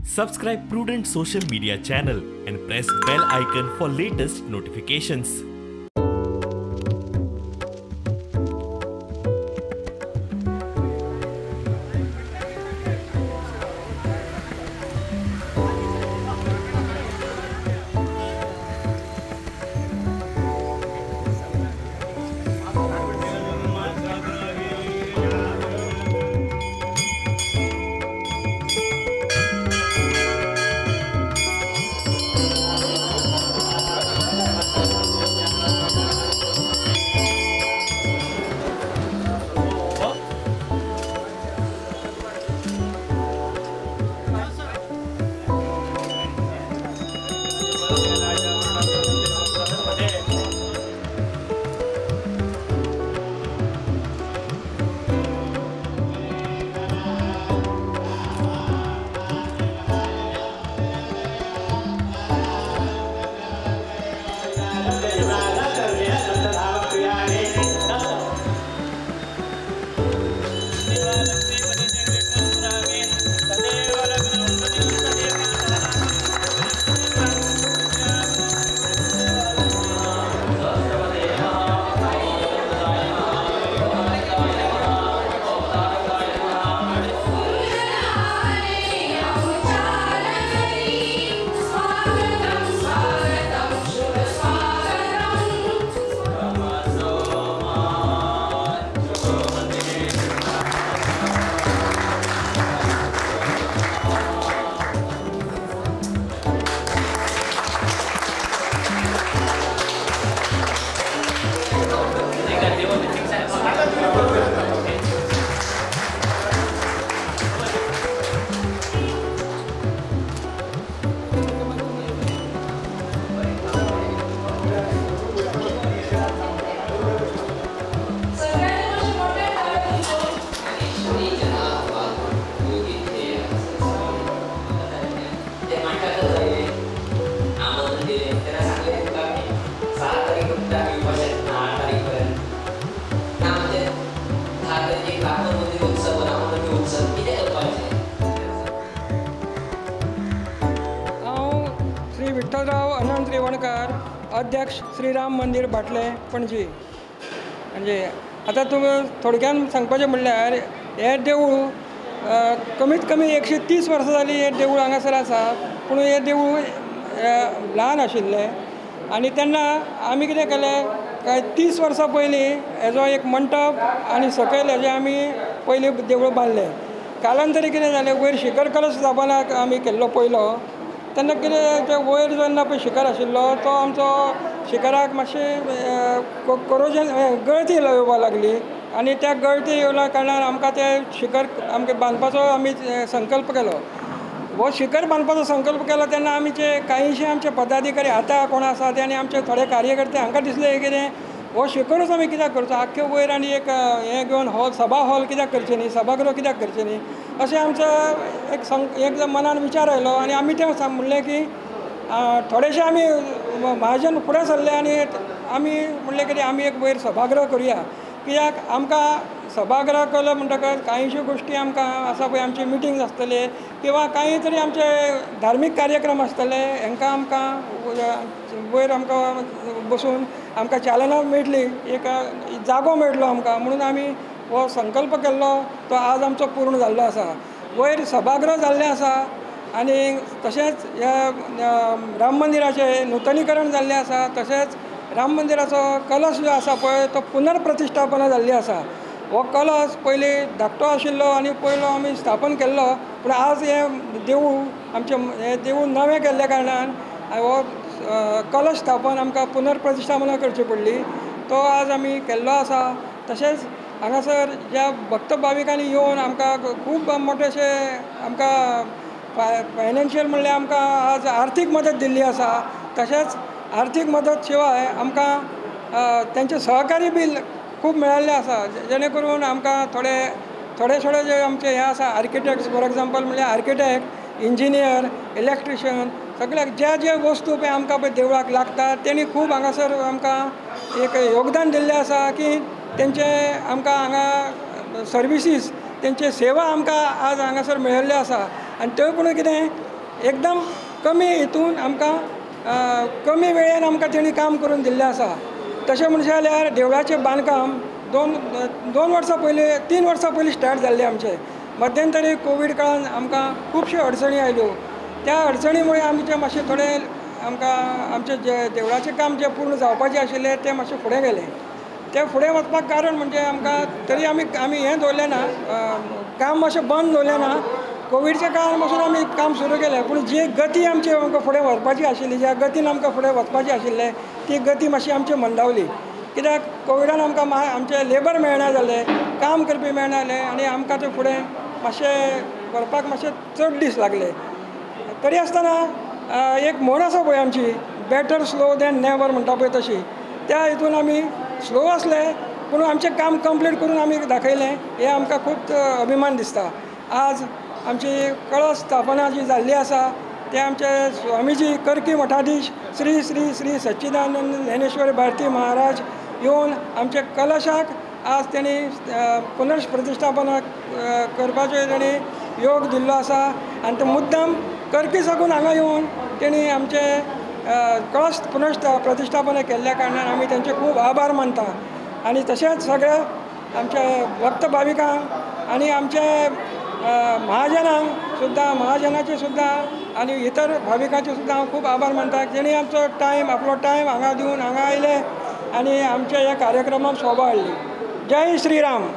Subscribe Prudent Social Media channel and press bell icon for latest notifications. Shri Vitthalrao अनंत रेवणकर, अध्यक्ष श्रीराम मंदिर भाटले पणजी. म्हणजे आतां तुमी थोडक्यान सांगपाचें म्हणल्यार हें देवूळ कमीत कमी 130 वर्सां जालीं हें देवूळ हांगासर आसा. पूण हें देवूळ ल्हान आशिल्लें आनी तेन्ना आमी कितें केलें काय 30 वर्सां पयलीं हेजो एक मंटप आनी सकयल हेजें आमी पयलीं देवूळ बांदलें. कालांतरी कितें जालें, वयर शिखर कलश स्थापना आमी केल्लो पयलो. तेन्ना कितें तें वयर जेन्ना पळय शिखर आशिल्लो तो आमचो शिखराक मातशें कोरोजन गळती येवपाक लागली आनी त्या गळती येवल्या कारणान आमकां तें शिखर आमकां बांदपाचो आमी संकल्प केलो. हो शिखर बांदपाचो संकल्प केलो तेन्ना आमचे कांयशे आमचे पदाधिकारी आतां कोण आसा ते आनी आमचे थोडे कार्यकर्ते हांकां दिसलें कितें हो शिखरूच आमी कित्याक करचो, आख्खे वयर आनी एक हें घेवन हॉल सभा हॉल कित्याक करचें न्ही, सभागृह कित्याक करचें न्ही अशें आमचो एक मनान विचार आयलो. आनी आमी तें म्हणलें की थोडेशे आमी महाजन फुडें सरले आनी आमी म्हणलें कितें आमी एक वयर सभागृह करुया. कित्याक आमकां सभागृह केलो म्हणटकच कांयश्यो गोश्टी आमकां आसा पळय आमची मिटींग्स आसतले किंवा कांय तरी आमचे धार्मीक कार्यक्रम आसतले, हांकां आमकां वयर आमकां बसून आमकां चालना मेळटली, एक जागो मेळटलो आमकां, म्हणून आमी हो संकल्प केल्लो तो आज आमचो पूर्ण जाल्लो आसा. वयर सभागृह जाल्लें आसा आनी तशेंच ह्या राम मंदिराचें नुतनीकरण जाल्लें आसा. तशेंच राम मंदिराचो कलश जो आसा पळय तो पुनर्प्रतिश्ठापना जाल्ली आसा. हो कलश पयलीं धाकटो आशिल्लो आनी पयलो आमी स्थापन केल्लो, पूण आज हें देवूळ आमचें हें देवूळ नवें केल्ल्या कारणान हो कलश स्थापन आमकां पुनर्प्रतिश्ठापना करची पडली, तो आज आमी केल्लो आसा. तशेंच हांगासर ज्या भक्त भाविकांनी येवन आमकां खूब मोठेशें आमकां फायनान्शियल म्हणल्यार आमकां आज आर्थीक मदत दिल्ली आसा. तशेंच आर्थीक मदत शिवाय आमकां तेंचे सहकार्य बी खूब मेळिल्लें आसा, जेणे करून आमकां थोडे थोडे थोडे जे आमचे हे आसा आर्किटेक्ट्स फॉर एग्जाम्पल म्हणल्यार आर्किटेक्ट, इंजिनियर, इलेक्ट्रिशियन सगळ्याक ज्या ज्या वस्तू पळय आमकां पळय देवळाक लागता तेणी खूब हांगासर आमकां एक योगदान दिल्लें आसा की तेंचे आमकां हांगा सर्विसीस तेंचे सेवा आमकां आज हांगासर मेळिल्ल्यो आसा. आनी त्यो पूण कितें एकदम कमी हितून आमकां कमी वेळेन आमकां तेणी काम करून दिल्लें आसा. तशें म्हणशें जाल्यार देवळाचें बांदकाम दोन वर्सां पयलीं 3 वर्सां पयलीं स्टार्ट जाल्लें आमचें. मध्यंतरी कोवीड काळान आमकां खुबश्यो अडचणी आयल्यो. त्या अडचणी मुळे आमचें मातशें थोडें आमकां आमचें जें देवळाचें काम जें पूर्ण जावपाचें आशिल्लें तें मातशें फुडें गेलें. तें फुडें वचपाक कारण म्हणजे आमकां तरी आमी आमी हें दवरलें ना, काम मातशें बंद दवरलें ना. कोविडच्या काळान पासून आमी काम सुरू केलें, पूण जी गती आमची आमकां फुडें व्हरपाची आशिल्ली, ज्या गतीन आमकां फुडें वचपाचें आशिल्लें ती गती मातशी आमची मंदावली. कित्याक कोविडान आमकां आमचें लेबर मेळना जालें, काम करपी मेळना जालें आनी आमकां तें फुडें मातशें व्हरपाक मातशें चड दीस लागले. तरी आसतना एक म्हण आसा पळय आमची, बेटर स्लो दॅन नेवर म्हणटा पळय तशी, त्या हितून आमी स्लो आसले पूण आमचें काम कंप्लीट करून आमी दाखयलें, हें आमकां खूब अभिमान दिसता. आज आमची कळस स्थापना जी जाल्ली आसा ते आमचे स्वामीजी करकी मठाधीश श्री श्री श्री सच्चिदानंद ज्ञानेश्वर भारती महाराज येवन आमच्या कलशाक आज तेणी पुनर्प्रतिश्ठापना करपाचें तेणी योग दिल्लो आसा आनी ते मुद्दम करकी साकून हांगा येवन तेणी आमचे कळस पुनर्प्रतिश्ठापना केल्ल्या कारणान आमी तेंचे खूब आभार मानता. आनी तशेंच सगळे आमचे भक्त भाविकांक आनी आमचे महाजनांक सुद्दां, महाजनाचे सुद्दां आनी इतर भाविकांचे सुद्दां हांव खूब आभार मानता, जेणी आमचो टायम आपलो टायम हांगा दिवन हांगा आयले आनी आमच्या ह्या कार्यक्रमाक शोभा हाडली. जय श्रीराम.